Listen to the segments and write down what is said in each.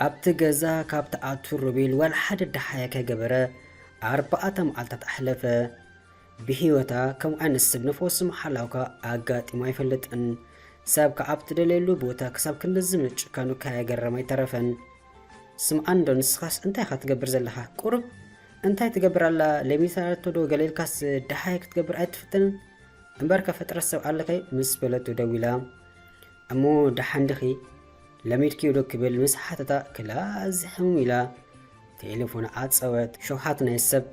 ኣብቲ ገዛ ካብ ትኣቱ ሮቤል ዋላ ሓደ ደሓያ ከይገበረ ኣርባዕተ መዓልታት ኣሕለፈ። ብህይወታ ከምኡ ዓይነት ሰብ ንፈውሲ መሓላውካ ኣጋጢሙ ኣይፈልጥን። ሰብ ከኣ ኣብ ትደልየሉ ቦታ ክሳብ ክንድዚ ምጭካኑ ከየገረም ኣይተረፈን። ስምዓኒ ዶ ንስኻስ እንታይ ኢኻ ትገብር ዘለኻ? ቁሩብ እንታይ ትገብር ኣላ? ለሚታቶ ዶ ገለ ኢልካስ ደሓይ ክትገብር ኣይትፍትንን? እምበርከ ፍጥረት ሰብ ኣለኸይ ምስ በለቱ ደዊላ። እሞ ደሓን ዲኺ? ለሚድክዮ ዶ ክብል ምስ ሓተታ ክላ እዚ ሕሙም ኢላ ቴሌፎን ዓጸወት። ሸውሓት ናይ ሰብ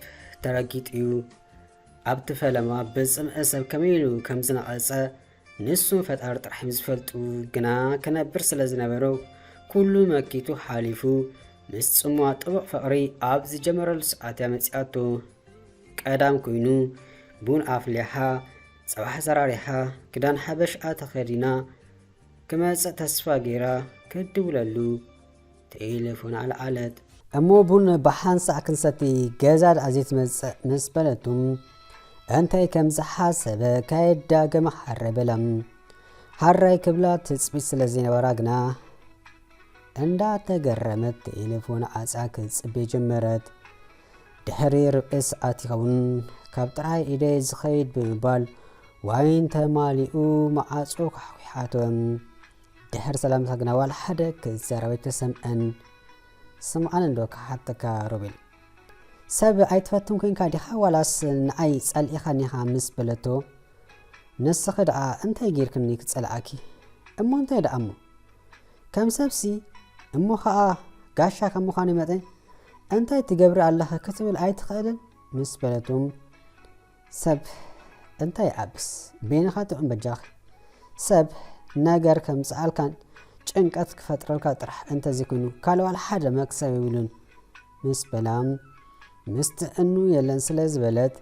ተረጊጡ እዩ። ኣብቲ ፈለማ ብጽምኢ ሰብ ከመይ ኢሉ ከም ዝነቐጸ ንሱን ፈጣሪ ጥራሕ እዮም ዝፈልጡ። ግና ክነብር ስለ ዝነበሮ ኩሉ መኪቱ ሓሊፉ ምስ ጽምዋ ጥቡቕ ፍቕሪ ኣብ ዝጀመረሉ ሰዓት እያ መጺኣቶ። ቀዳም ኮይኑ ቡን ኣፍሊሓ፣ ጸባሕ ሰራሪሓ፣ ክዳን ሓበሻ ተኸዲና ክመጽእ ተስፋ ገይራ ክትድውለሉ ቴሌፎን ኣልዓለት። እሞ ቡን ብሓንሳእ ክንሰቲ ገዛ ደኣ ዘይትመጽእ ምስ በለቱ፣ እንታይ ከም ዝሓሰበ ከየዳገመ ሓረ በላ። ሓራይ ክብላ ትጽቢት ስለ ዘይነበራ ግና እንዳተገረመት ቴሌፎን ዓጽያ ክትጽበ ጀመረት። ድሕሪ ርብዒ ሰዓት ይኸውን ካብ ጥራይ ኢደይ ዝኸይድ ብምባል ዋይን ተማሊኡ መዓጹ ኳሕኲሓቶ። ድሕሪ ሰላምታ ግና ዋላ ሓደ ክዛረብ ኣይተሰምዐን። ስምዓኒ እንዶ ክሓተካ ሮቤል፣ ሰብ ኣይትፈትን ኮንካ ዲኻ ዋላስ ንዓይ ጸሊእኻኒ ኢኻ ምስ በለቶ፣ ንስኺ ደኣ እንታይ ጌርክኒ ክጸልኣኪ? እሞ እንታይ ደኣ እሞ? ከም ሰብሲ እሞ ኸኣ ጋሻ ከም ምዃነይ መጠን እንታይ ትገብሪ ኣለኺ ክትብል ኣይትኽእልን ምስ በለቱ፣ ሰብ እንታይ ይኣብስ በይንኻ ጥዑም በጃኺ። ሰብ ነገር ከምጽኣልካን ጭንቀት ክፈጥረልካ ጥራሕ እንተዘይኮይኑ ካልእ ዋላ ሓደ መክሰብ የብሉን ምስ በላ፣ ምስቲ እኑ የለን ስለ ዝበለት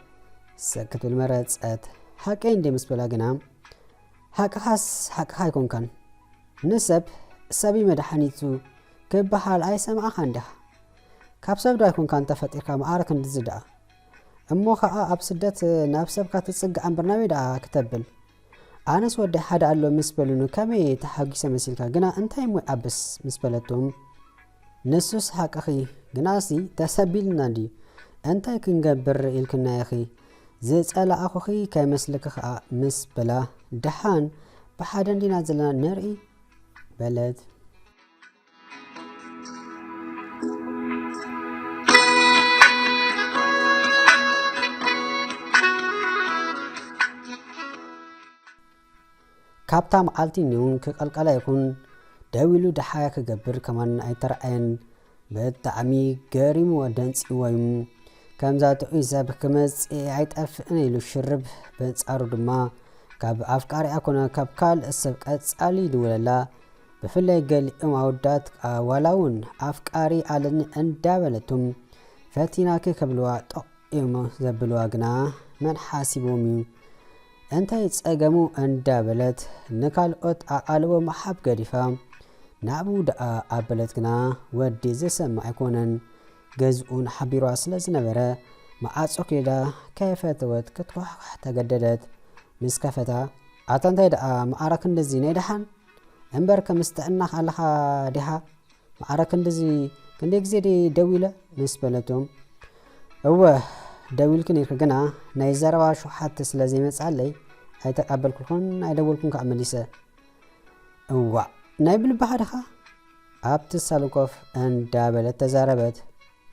ሰክት ብል መረጸት። ሓቀይ እንዴ ምስ በላ ግና፣ ሓቅኻስ ሓቅኻ ኣይኮንካን። ንሰብ ሰብ እዩ መድሓኒቱ ክበሃል ኣይሰማዕኻን ዲኻ? ካብ ሰብ ዶ ኣይኮንካን ተፈጢርካ መዓረ ክንድዚ ደኣ? እሞ ኸኣ ኣብ ስደት ናብ ሰብካ ትጽጋዕ እምበር ናበይ ደኣ ክተብል? ኣነስ ወደይ ሓደ ኣሎ ምስ በሉኒ ከመይ ተሓጒሰ መሲልካ፣ ግና እንታይ እሞ ይኣብስ ምስ በለቶም፣ ንሱስ ሓቅኺ፣ ግናሲ ተሰቢልና እንድዩ፣ እንታይ ክንገብር ኢልክና ኢኺ፣ ዝጸላእኹኺ ከይመስልኪ ኸኣ ምስ በላ፣ ደሓን ብሓደ እንዲና ዘለና ንርኢ በለት። ካብታ መዓልቲ እውን ክቐልቀላ ይኹን ደው ኢሉ ደሓያ ክገብር ከማን ኣይተረኣየን። ብጣዕሚ ገሪምዎ ደንጺዎ እዩ። ከምዛ ጥዑይ ሰብ ክመጽእ ኣይጠፍእን ኢሉ ሽርብ። በንጻሩ ድማ ካብ ኣፍቃሪኣ ኮነ ካብ ካልእ ሰብ ቀጻሊ ይድውለላ። ብፍላይ ገሊኦም ኣወዳት ከኣ ዋላ እውን ኣፍቃሪ ኣለኒ እንዳበለቶም ፈቲናኪ ክብልዋ ጦቕ እዮም ዘብልዋ ግና መን ሓሲቦም እዩ? እንታይ ጸገሙ እንዳበለት ንካልኦት ኣቓልቦ ምሓብ ገዲፋ ናብኡ ደኣ ኣበለት ግና ወዲ ዝሰምዕ ኣይኮነን። ገዝኡን ሓቢሯ ስለ ዝነበረ መዓጾ ከይዳ ከይፈተወት ክትኳሕኳሕ ተገደደት። ምስ ከፈታ፣ ኣታ እንታይ ደኣ መዓረ ክንድዚ ናይ ደሓን? እምበር ከምስ ጥዕናኻ ኣለኻ ዲኻ? መዓረ ክንድዚ ክንደይ ግዜ ደይ ደዊለ ምስ በለቶ፣ እወ ደዊልኪ ነይርኪ፣ ግና ናይ ዘረባ ሽውሓት ስለ ዘይመጽኣለይ ኣይተቃበልኩልኩን ኣይደወልኩን ከኣ መሊሰ። እዋእ ናይ ብልብኻ ዲኻ? ኣብቲ ሳሎን ኮፍ እንዳበለት ተዛረበት።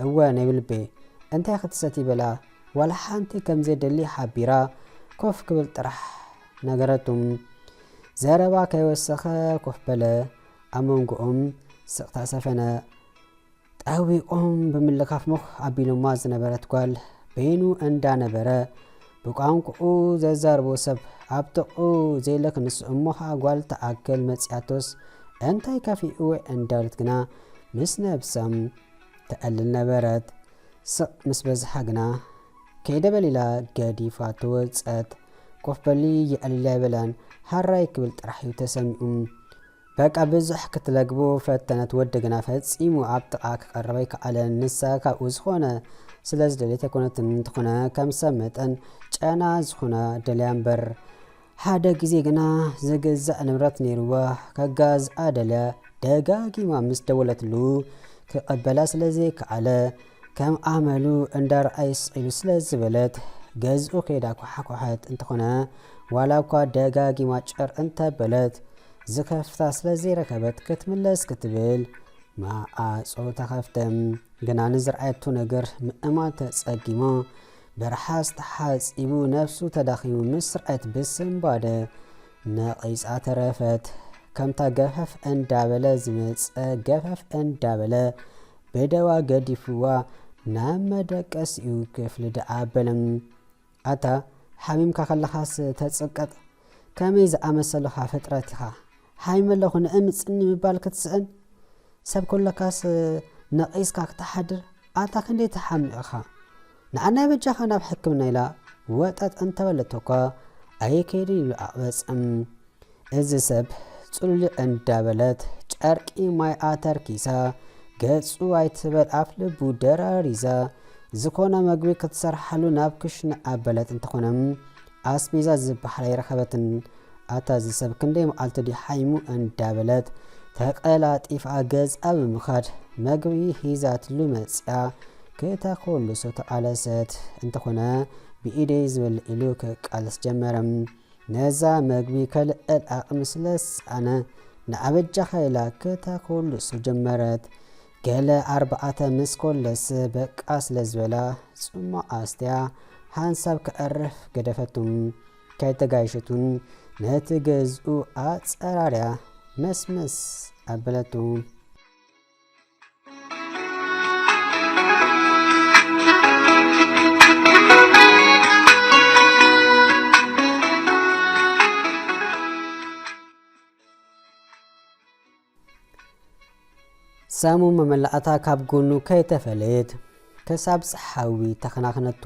እወ ናይ ብልበይ። እንታይ ክትሰቲ በላ ዋላ ሓንቲ ከም ዘየደሊ ሓቢራ ኮፍ ክብል ጥራሕ ነገረቱ። ዘረባ ከይወሰኸ ኮፍ በለ። ኣብ መንጎኦም ስቕታ ሰፈነ። ጠዊቖም ብምልካፍ ሞኽ ኣቢሎማ ዝነበረት ጓል በይኑ እንዳነበረ ብቋንቋኡ ዘዛርቦ ሰብ ኣብ ጥቕኡ ዘይለ ክንሱ እሞ ኸዓ ጓል ትኣክል መጺኣቶስ እንታይ ከፊእዎ እንዳበለት ግና ምስ ነብሳ ተዕልል ነበረት። ስቕ ምስ በዝሓ ግና ከይደ በል ኢላ ገዲፋቶ ወጸት። ኮፍ በሊ የዕልል ኣይበላን፣ ሃራይ ክብል ጥራሕ እዩ ተሰሚዑ። በቃ ብዙሕ ክትለግቦ ፈተነት፣ ወዲ ግና ፈጺሙ ኣብ ጥቓ ክቐርብ ኣይከኣለን። ንሳ ካብኡ ዝኾነ ስለ ዝደልየት ኣይኮነትን፣ እንተኾነ ከም ሰብ መጠን ጨና ዝኾና ደልያ እምበር። ሓደ ግዜ ግና ዝግዛእ ንብረት ነይርዋ፣ ከጋዝኣ ደልያ፣ ደጋጊማ ምስ ደወለትሉ ክቐበላ ስለ ዘይከኣለ፣ ከም ኣመሉ እንዳረኣየ ስቕ ኢሉ ስለ ዝበለት፣ ገዝኡ ከይዳ ኳሓኳሐት። እንተኾነ ዋላ እኳ ደጋጊማ ጭር እንተበለት፣ ዝኸፍታ ስለ ዘይረኸበት ክትምለስ ክትብል ማዕጾ ተኸፍተ። ግና ንዝረኣየቶ ነገር ምእማን ተጸጊማ፣ ብርሓስ ተሓጺቡ ነፍሱ ተዳኺሙ ምስ ረኣየት ብስንባደ ነቒጻ ተረፈት። ከምታ ገፈፍ እንዳበለ ዝመጸ ገፈፍ እንዳበለ ብደዋ ገዲፍዋ ናብ መደቀሲኡ ክፍሊ ደኣ ኣበለ። ኣታ ሓሚምካ ከለኻስ ተጽቀጥ፣ ከመይ ዝኣመሰልኻ ፍጥረት ኢኻ? ሓሚመ ኣለኹ ንእምጽኒ ምባል ክትስእን? ሰብ ከለካስ ነቒስካ ክትሓድር? ኣታ ክንደይ ትሓምቕ ኢኻ? ንዓናይ በጃኻ ናብ ሕክምና ኢላ ወጠጥ እንተበለቶ እኳ ኣይከይድን ኢሉ ኣቕበጽ። እዚ ሰብ ጽሉሊዕ እንዳበለት ጨርቂ ማይ ኣተርኪሳ፣ ገጹ ኣይትበል ኣፍ ልቡ ደራሪዛ፣ ዝኾነ መግቢ ክትሰርሓሉ ናብ ክሽነ ኣበለት። እንተኾነ ኣስቤዛ ዝበሃል ኣይረኸበትን። ኣታ እዚ ሰብ ክንደይ መዓልቲ ድዩ ሓይሙ እንዳበለት ተቐላጢፋ ገዝኣ ብምኻድ መግቢ ሒዛትሉ መጽያ ክተኮልሶ ተቓለሰት። እንተኾነ ብኢደይ ዝበልዕ ኢሉ ክቃለስ ጀመረ። ነዛ መግቢ ከልዕል ዓቕሚ ስለ ዝሰኣነ ንዓበጃኻ ኢላ ክተኮልሶ ጀመረት። ገለ ኣርባዕተ ምስ ኮለሰ በቃ ስለ ዝበላ ጽሙቕ ኣስትያ ሓንሳብ ከዕርፍ ገደፈቱ። ከይተጋየሸቱን ነቲ ገዝኡ ኣጸራርያ መስመስ ኣበለቱ። ሰሙ መመላእታ ካብ ጎኑ ከይተፈለየት ክሳብ ጸሓዊ ተኸናኽነቱ።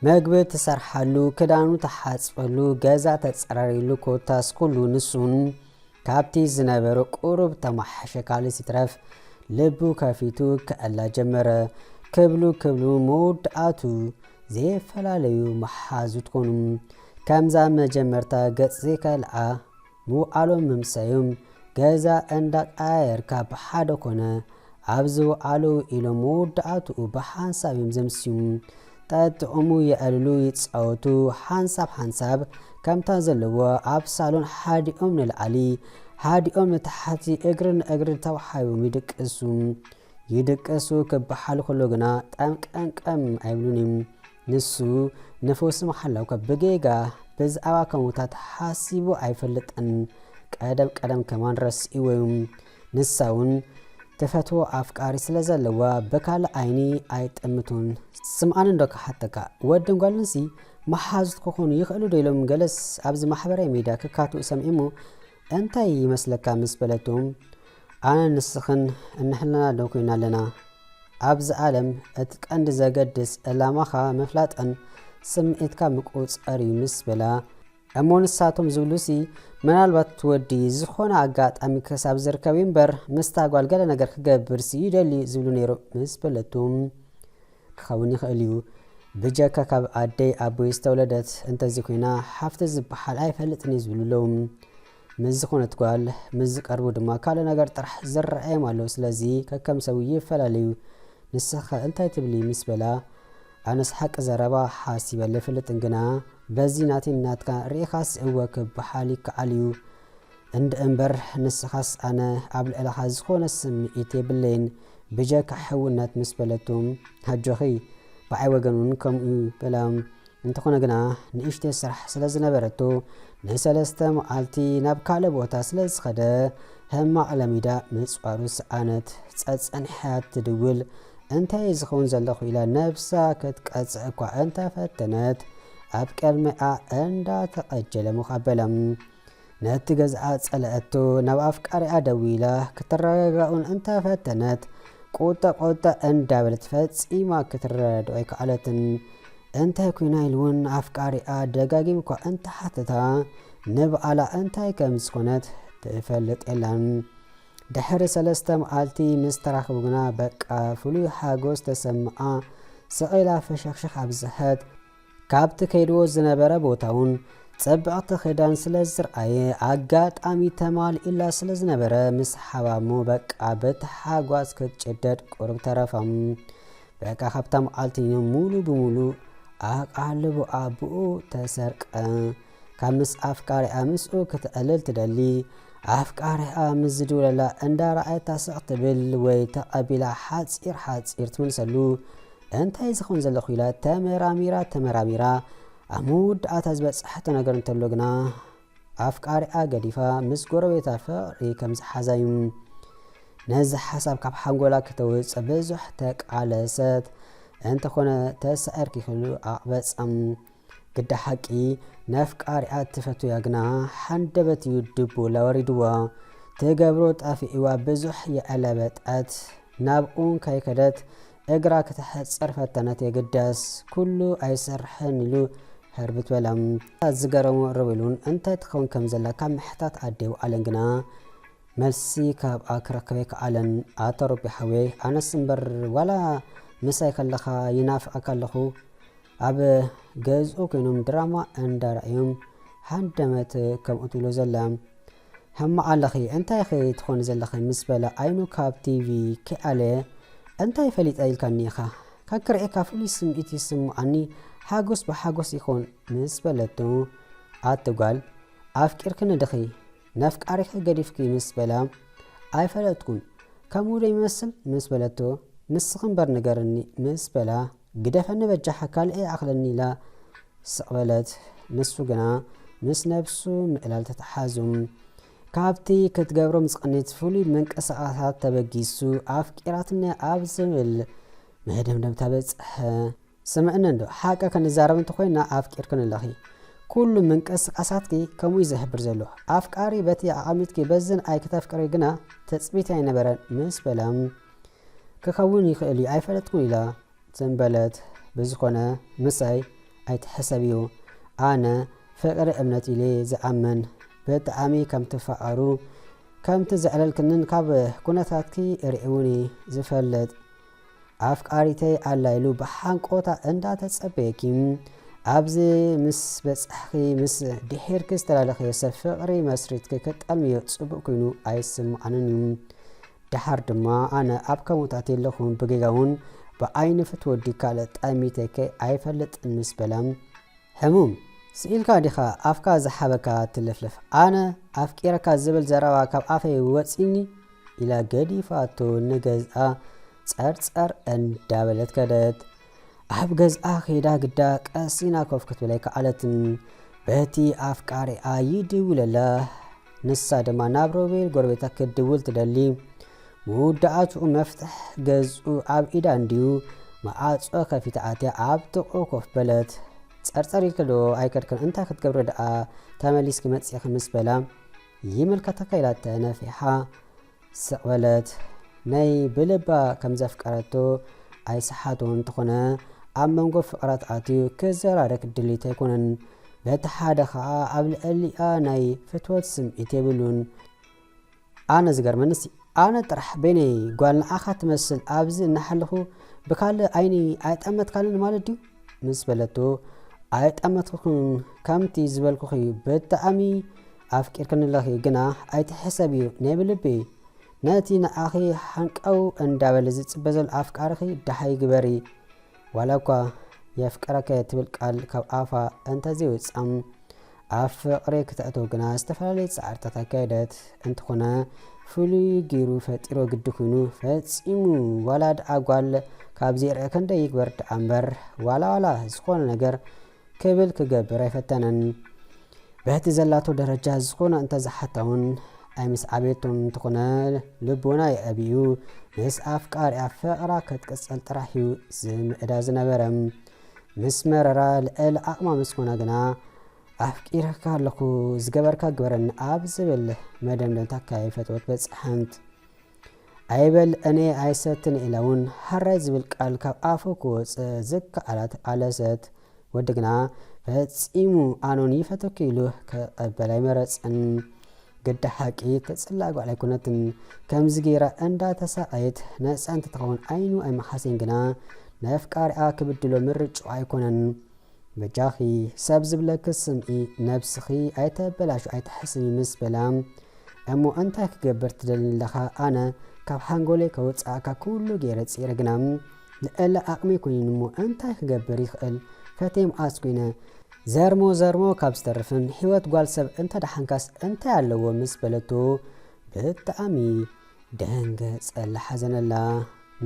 መግቢ ትሰርሓሉ፣ ክዳኑ ትሓጽበሉ፣ ገዛ ተጸራርየሉ፣ ኮታስ ኩሉ ንሱን ካብቲ ዝነበሮ ቁሩብ ተማሓሸ ካልስ ይትረፍ ልቡ ከፊቱ ክዕላ ጀመረ። ክብሉ ክብሉ መወዳእቱ ዘይፈላለዩ መሓዙት ኮኑ። ከምዛ መጀመርታ ገጽ ዘይከልዓ ምውዓሎም ምምሳዮም ገዛ እንዳቀያየርካ ብሓደ ኮነ ኣብ ዝወዓሉ ኢሎም መወዳእትኡ ብሓንሳብ እዮም ዘምስዩ። ጠጥዑሙ የዕልሉ ይጻወቱ ሓንሳብ ሓንሳብ ከምታ ዘለዎ ኣብ ሳሎን ሓዲኦም ንላዕሊ ሓዲኦም ንታሕቲ እግሪ ንእግሪ ተዋሓዮም ይድቅሱ። ይድቅሱ ክበሃል ከሎ ግና ጠምቀምቀም ኣይብሉን እዮም። ንሱ ንፈውሲ መሓላው ካብ ብጌጋ ብዛዕባ ከምኡታት ሓሲቡ ኣይፈልጥን። ቀደም ቀደም ከማን ረሲእዎ እዩ። ንሳ እውን ትፈትዎ ኣፍቃሪ ስለ ዘለዋ ብካልእ ዓይኒ ኣይጥምቱን። ስምዓኒ እንዶ ክሓተካ፣ ወድን ጓልንሲ መሓዙት ክኾኑ ይኽእሉ ዶ ኢሎም ገለስ ኣብዚ ማሕበራዊ ሚድያ ክካትኡ ሰምዒ እሞ እንታይ ይመስለካ ምስ በለቶም ኣነ ንስኽን እንሕልና ዶ ኮይና ኣለና? ኣብዚ ዓለም እቲ ቀንዲ ዘገድስ ዕላማኻ ምፍላጥን ስምዒትካ ምቁጽጻር እዩ ምስ በላ፣ እሞ ንሳቶም ዝብሉሲ ምናልባት እቲ ወዲ ዝኾነ ኣጋጣሚ ክሳብ ዝርከብ እዩ እምበር ምስታ ጓል ገለ ነገር ክገብርሲ ይደሊ ዝብሉ ነይሮም ምስ በለቱ ክኸውን ይኽእል እዩ። ብጀካ ካብ ኣደይ ኣቦይ ዝተወለደት እንተዘይኮይና ሓፍቲ ዝበሃል ኣይፈልጥን እዩ ዝብሉ ኣለዉ። ምስ ዝኾነት ጓል ምስ ዝቀርቡ ድማ ካልእ ነገር ጥራሕ ዝረኣዮም ኣለዉ። ስለዚ ከከም ሰብ ይፈላለዩ። ንስኻ እንታይ ትብሊ ምስ በላ ኣነስ ሓቂ ዘረባ ሓሲበ ኣይፈልጥን ግና በዚ ናተይን ናትካ ርኢኻስ እወ ክበሃል ይከኣል እዩ። እንድእምበር ንስኻስ ኣነ ኣብ ልዕለኻ ዝኾነ ስምዒት የብለይን ብጀካ ሕውነት ምስ በለቱ ኣጆኺ ብዓይ ወገን እውን ከምኡ እዩ በላ። እንተኾነ ግና ንእሽተይ ስራሕ ስለ ዝነበረቶ ንሰለስተ መዓልቲ ናብ ካልእ ቦታ ስለ ዝኸደ ሕማቕ ለሚዳ ምጽዋሩ ሰኣነት። ጸጸኒሓ ትድውል እንታይ ዝኸውን ዘለኹ ኢላ ነብሳ ክትቀጽዕ እኳ እንተፈተነት ኣብ ቅድሚኣ እንዳተቐጀለ ምኽ ኣበለ። ነቲ ገዝኣ ጸለኣቶ ናብ ኣፍቃሪኣ ደዊላ ክትረጋግኣውን እንተፈተነት ቁጠ ቁጠ እንዳበለት ፈጺማ ክትረዳድኦ ኣይከኣለትን። እንታይ ኮይና ኢሉ እውን ኣፍቃሪኣ ደጋጊሙ እኳ እንተሓተታ ንባዕላ እንታይ ከም ዝኾነት ትፈልጥ የላን። ድሕሪ ሰለስተ መዓልቲ ምስ ተራኸቡ ግና በቃ ፍሉይ ሓጎስ ተሰምዓ። ስቕ ኢላ ፈሸኽሸኽ ኣብዝሐት። ካብቲ ከይድዎ ዝነበረ ቦታ እውን ጽብቕቲ ክዳን ስለ ዝረኣየ ኣጋጣሚ ተማሊኡላ ስለ ዝነበረ ምስ ሓባሙ በቃ በቲ ሓጓስ ክትጭደድ ቁሩብ ተረፎም። በቃ ካብታ መዓልቲ ሙሉ ብሙሉ ኣቓልቦኣ ብኡ ተሰርቀ። ካብ ምስ ኣፍቃሪኣ ምስኡ ክትዕልል ትደሊ፣ ኣፍቃሪኣ ምስ ዝድውለላ እንዳረኣየታ ስቕ ትብል ወይ ተቐቢላ ሓጺር ሓጺር ትምልሰሉ። እንታይ ዝኸውን ዘለኹ ኢላ ተመራሚራ ተመራሚራ ኣብ መወዳእታ ዝበጽሐቶ ነገር እንተሎ ግና ኣፍቃሪኣ ገዲፋ ምስ ጎረቤታ ፍቕሪ ከም ዝሓዛዩ። ነዚ ሓሳብ ካብ ሓንጎላ ክተውጽእ ብዙሕ ተቃለሰት። እንተኾነ ተሳዒርኪ ክሉ ኣቕበጸም። ግዳ ሓቂ ነፍቃሪኣ ትፈትውያ ግና ሓንደበት እዩ ድቡላ ወሪድዋ። ትገብሮ ጠፊእዋ ብዙሕ የዕለበጠት። ናብኡን ከይከደት እግራ ክተሕጽር ፈተነት። የግዳስ ኩሉ ኣይሰርሕን ኢሉ ህርብት በላ። ዝገረሙ ርብሉን እንታይ ትኸውን ከም ዘላ ካብ ምሕታት ኣዴው ኣለን ግና መልሲ ካብኣ ክረክብ ኣይከኣለን። ኣቶ ሮቢ ሓወይ፣ ኣነስ እምበር ዋላ ምሳይ ከለኻ ይናፍቐካ ኣለኹ። ኣብ ገዝኡ ኮይኖም ድራማ እንዳረኣዮም ሃንደመት ከምኡ ትብሎ ዘላ። ሕማቕ ኣለኺ፣ እንታይ ኢኺ ትኾኒ ዘለኺ? ምስ በለ ኣይኑ ካብ ቲቪ ከይኣለ፣ እንታይ ፈሊጠ ኢልካኒ ኢኻ? ካብ ክርእየካ ፍሉይ ስምዒት ይስምዓኒ፣ ሓጎስ ብሓጎስ ይኾን ምስ በለቶ፣ ኣቲ ጓል ኣፍቂርክኒ ድኺ? ነፍቃሪኺ ገዲፍኪ ምስ በላ፣ ኣይፈለጥኩን፣ ከምኡ ዶ ይመስል ምስ በለቶ፣ ንስኺ እምበር ንገርኒ ምስ በላ፣ ግደፈኒ በጃኻ ካልእ ይኣኽለኒ ኢላ ስቕ በለት። ንሱ ግና ምስ ነብሱ ምእላል ተተሓዙ። ካብቲ ክትገብሮ ምስ ቀኒት ፍሉይ ምንቅስቓሳት ተበጊሱ ኣፍቂራትኒ ኣብ ዝብል መደምደምታ በጽሐ። ስምዕኒ እንዶ ሓቂ ክንዛረብ እንተኾይና ኣፍቂርክኒ ኣለኺ። ኩሉ ምንቅስቓሳትኪ ከምኡ እዩ ዝሕብር ዘሎ። ኣፍቃሪ በቲ ኣቐሚጥኪ በዝን ኣይክተፍቅሪ ግና ትጽቢት ኣይነበረን ምስ በላ ክኸውን ይኽእል እዩ ኣይፈለጥኩን ኢላ ዝንበለት። ብዝኾነ ምሳይ ኣይትሕሰብዩ። ኣነ ፍቕሪ እምነት ኢለ ዝኣምን ብጣዕሚ ከም ትፋቐሩ ከምቲ ዘዕለልክንን ካብ ኩነታትኪ ርእይውኒ ዝፈልጥ ኣፍቃሪተይ ኣላ ኢሉ ብሓንቆታ እንዳተጸበየኪ ኣብዚ ምስ በጻሕኺ ምስ ድሒርኪ ዝተላለኸዮ ሰብ ፍቕሪ መስሪትኪ ክጠልምዮ ጽቡቕ ኮይኑ ኣይስምዓንን እዩ። ደሓር ድማ ኣነ ኣብ ከምኡታት የለኹን ብጌጋ እውን ብዓይኒ ፍትወዲ ካልእ ጠሚተኪ ኣይፈልጥን ምስ በላ ሕሙም ስኢልካ ዲኻ ኣፍካ ዝሓበካ ትልፍልፍ ኣነ ኣፍቂረካ ዝብል ዘረባ ካብ ኣፈይ ወጺኒ ኢላ ገዲፋቶ ንገዝኣ ጸርጸር እንዳበለት ከደት። ኣብ ገዝኣ ከይዳ ግዳ ቀሲና ኮፍ ክትብል ኣይከኣለትን። በቲ ኣፍቃሪኣ ይድውለላ። ንሳ ድማ ናብ ሮቤል ጎረቤታ ክትድውል ትደሊ። መወዳእትኡ መፍትሕ ገዝኡ ኣብ ኢዳ እንድዩ መዓጾ ከፊታ ኣትያ ኣብ ጥቕኡ ኮፍ በለት። ጸርጸር ኢልኪ ዶ ኣይከድክን እንታይ ክትገብሪ ደኣ ተመሊስኪ መጺእኺ ምስ በላ ይምልከተካ ኢላ ተነፊሓ ስቕ በለት። ናይ ብልባ ከም ዘፍቀረቶ ኣይሰሓቶን እንተኾነ ኣብ መንጎ ፍቕራት ኣትዩ ክዘራረግ ድሌት ኣይኮነን። በቲ ሓደ ኸኣ ኣብ ልዕሊኣ ናይ ፍትወት ስምዒት የብሉን። ኣነ ዝገርመንሲ ኣነ ጥራሕ በይነይ ጓል ንዓኻ ትመስል ኣብዚ እናሓለኹ ብካልእ ዓይኒ ኣይጠመትካንን ማለት ድዩ? ምስ በለቶ ኣይጠመትኩን ከምቲ ዝበልኩኺ ብጣዕሚ ኣፍቂርክኒ ኣለኺ ግና ኣይትሕሰብዩ ናይ ብልቢ ነቲ ንዓኺ ሓንቀው እንዳበለ ዝጽበ ዘሎ ኣፍቃርኺ ደሓይ ግበሪ ዋላ እኳ የፍቅረከ ትብል ቃል ካብ ኣፋ እንተዘይወጻ ኣብ ፍቕሪ ክተእትው ግና ዝተፈላለዩ ጻዕርታት ኣካየደት። እንተኾነ ፍሉይ ገይሩ ፈጢሮ ግዲ ኮይኑ ፈጺሙ ዋላ ደኣ ጓል ካብ ዘይርአ ክንደይ ይግበር ደኣ እምበር ዋላ ዋላ ዝኾነ ነገር ክብል ክገብር ኣይፈተነን። በቲ ዘላቶ ደረጃ ዝኾነ እንተዝሓታ እውን ኣይምስዓበየቶን እንተኾነ ልቦና የዕብዩ ምስ ኣፍቃሪኣ ፍቕራ ክትቅጽል ጥራሕ እዩ ዝምእዳ ዝነበረ። ምስ መረራ ልዕሊ ዓቕማ ምስ ኮና ግና ኣፍቂረካ ኣለኹ ዝገበርካ ግበረኒ ኣብ ዝብል መደምደምታ ካይ ፈትወት በጽሐንት። ኣይበል እኔ ኣይሰትን ኢላ እውን ሃራይ ዝብል ቃል ካብ ኣፉ ክወፅእ ዝከኣላት ኣለሰት። ወዲ ግና ፈፂሙ ኣኖን ይፈተኪ ኢሉ ክቐበል ኣይመረፅን። ግዳ ሓቂ ተፅላእ ጓል ኣይኮነትን። ከምዚ ገይራ እንዳተሳቐየት ነፃ እንትትኸውን ዓይኑ ኣይመሓሴን ግና ነፍቃሪኣ ክብድሎ ምርጫ ኣይኮነን። በጃኺ ሰብ ዝብለኪ ስምዒ፣ ነብስኺ ኣይተበላሹ ኣይትሕስሚ ምስ በላ፣ እሞ እንታይ ክገብር ትደልኒ ኣለኻ? ኣነ ካብ ሓንጎለይ ከውፅኣካ ኩሉ ገይረ ፂረ፣ ግና ልዕሊ ዓቕሚ ኮይኑኒ እሞ እንታይ ክገብር ይኽእል? ፈትየ መዓስ ኮይነ ዘርሞ ዘርሞ ካብ ዝተርፍን ህይወት ጓል ሰብ እንተደሓንካስ እንታይ ኣለዎ? ምስ በለቶ ብጣዕሚ ደንገጸላ፣ ሓዘነላ።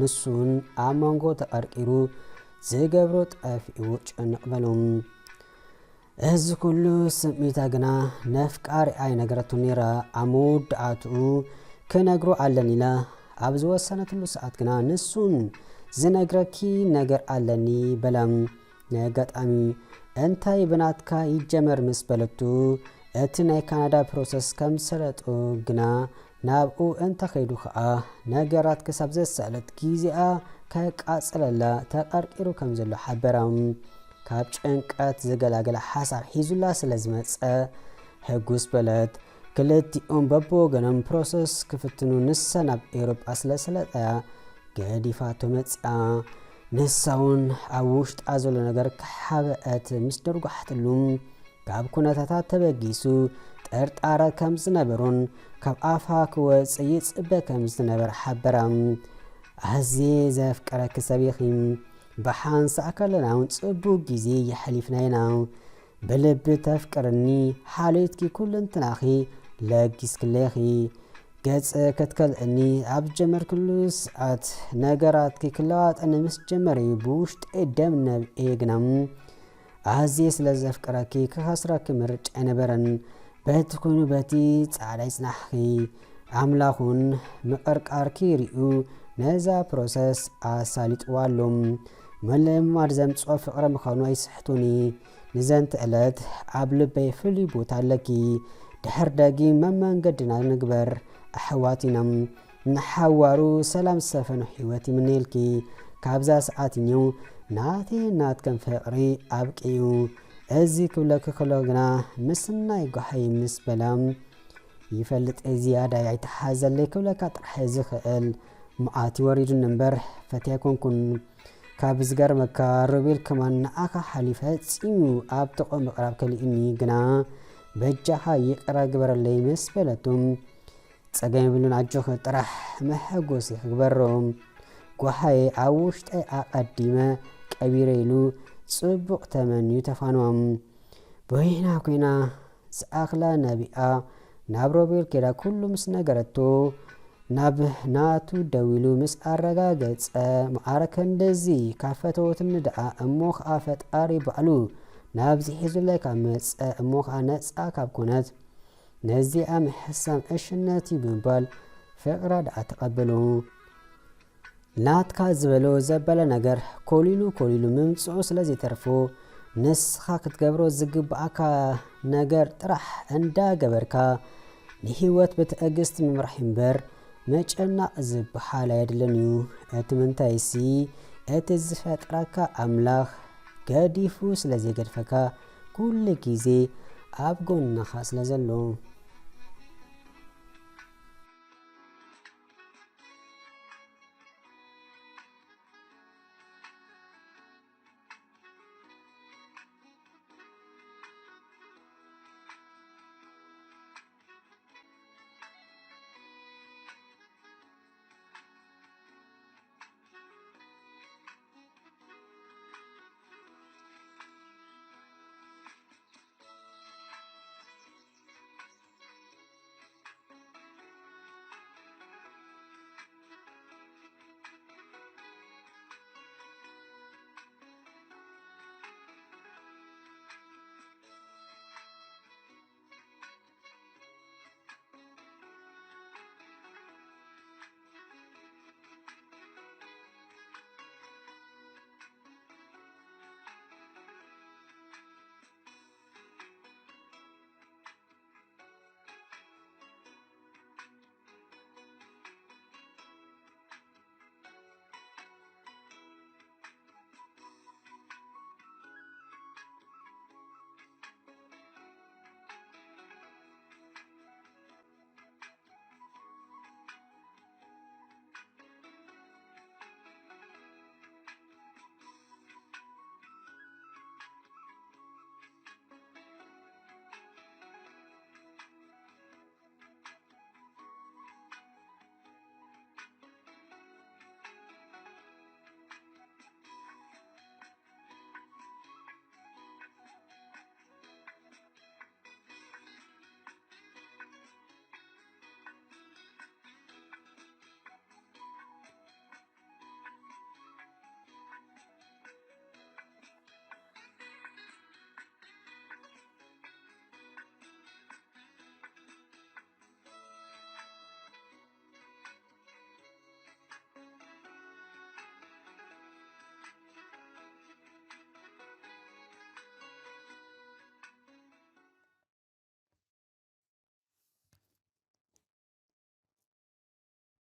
ንሱን ኣብ መንጎ ተቐርቂሩ ዝገብሮ ጠፊእዎ ጭንቕ በሉ። እዚ ኩሉ ስምዒታ ግና ነፍቃሪ ኣይነገረቱን ነይራ። ኣብ መወዳእትኡ ክነግሮ ኣለኒ ኢላ ኣብ ዝወሰነትሉ ሰዓት ግና ንሱን ዝነግረኪ ነገር ኣለኒ በላ። ንኣጋጣሚ እንታይ ብናትካ ይጀመር ምስ በለቱ እቲ ናይ ካናዳ ፕሮሰስ ከም ዝሰለጦ ግና ናብኡ እንተኸይዱ ከኣ ነገራት ክሳብ ዘሳለጥ ግዜኣ ከቃጽለላ ተቐርቂሩ ከም ዘሎ ሓበራ። ካብ ጭንቀት ዝገላግላ ሓሳብ ሒዙላ ስለ ዝመጸ ህጉስ በለት። ክልቲኦም በብወገኖም ፕሮሰስ ክፍትኑ ንሳ ናብ ኤውሮጳ ስለ ሰለጠያ ገዲፋቶ መጺኣ። ንሳ እውን ኣብ ውሽጣ ዘሎ ነገር ከሓበአት ምስ ደርጓሕትሉ ካብ ኩነታታት ተበጊሱ ጥርጣረ ከም ዝነበሮን ካብ ኣፋ ክወጽእ ይጽበ ከም ዝነበረ ሓበራ። ኣዝየ ዘፍቅረኪ ሰብ ኢኺ። ብሓንሳእ ከለና እውን ጽቡቕ ግዜ የሕሊፍና ኢና። ብልቢ ተፍቅርኒ ሓልዮትኪ ኩልንትናኺ ለጊስክለይ ኢኺ። ገጽ ክትከልእኒ ኣብ ዝጀመርክሉ ሰዓት ነገራትኪ ክለዋጠኒ ምስ ጀመረ እዩ ብውሽጠይ ደም ነብዔ ግና ኣዝየ ስለ ዘፍቅረኪ ክኸስረኪ ምርጫ ኣይነበረን። በቲ ኮይኑ በቲ ጻዕዳ ይጽናሕኺ። ኣምላኽ እውን ምቕርቃርኪ ርእዩ ነዛ ፕሮሰስ ኣሳሊጥዋ ኣሎ። ምልምማድ ዘምጽኦ ፍቕሪ ምዃኑ ኣይስሕቱኒ። ንዘንቲ ዕለት ኣብ ልበይ ፍሉይ ቦታ ኣለኪ። ድሕር ደጊም መመንገድና ንግበር ኣሕዋት ኢና። ንሓዋሩ ሰላም ዝሰፈኖ ህይወት ይምነየልኪ። ካብዛ ሰዓት እኒው ናተይ ናትከን ፍቕሪ ኣብቂዩ። እዚ ክብለኪ ከሎ ግና ምስናይ ጓሓይ ምስ በላ ይፈልጥ ዝያዳ ኣይተሓዘለይ ክብለካ ጥራሕ ዝኽእል መዓት ይወሪዱኒ እምበር ፈትያ ኣይኮንኩን። ካብ ዝገርመካ ሮቤል ከማን ንዓኻ ሓልዩ ፈጺሙ ኣብ ጥቕኡ ምቕራብ ከሊኡኒ ግና በጃኻ ይቕረ ግበረለይ ምስ በለቱ ጸገም የብሉን ኣጆኺ ጥራሕ መሐጎሲ ክግበሮ። ጓሓየ ኣብ ውሽጠይ ኣቐዲመ ቀቢረ ኢሉ ጽቡቕ ተመንዩ ተፋንዋ። በይና ኮይና ዝኣኽላ ነቢኣ ናብ ሮቤል ከይዳ ኩሉ ምስ ነገረቶ ናብ ናቱ ደዊሉ ምስ ኣረጋገጸ መዓረ ከንደዚ ካብ ፈተወትኒ ደኣ እሞ ኸኣ ፈጣሪ ባዕሉ ናብዚ ሒዙለይ ካብ መጸ እሞ ኸኣ ነጻ ካብ ኮነት ነዚኣ ምሕሳም ዕሽነት እዩ ብምባል ፍቕራ ደኣ ተቐበሎ። ናትካ ዝበሎ ዘበለ ነገር ኮሊሉ ኮሊሉ ምምጽኡ ስለ ዘይተርፎ ንስኻ ክትገብሮ ዝግብኣካ ነገር ጥራሕ እንዳገበርካ ንህይወት ብትዕግስቲ ምምራሕ እምበር ምጭናቕ ዝበሃል ኣየድልን እዩ። እቲ ምንታይሲ እቲ ዝፈጥረካ ኣምላኽ ገዲፉ ስለ ዘይገድፈካ ኩሉ ግዜ ኣብ ጎንኻ ስለ ዘሎ።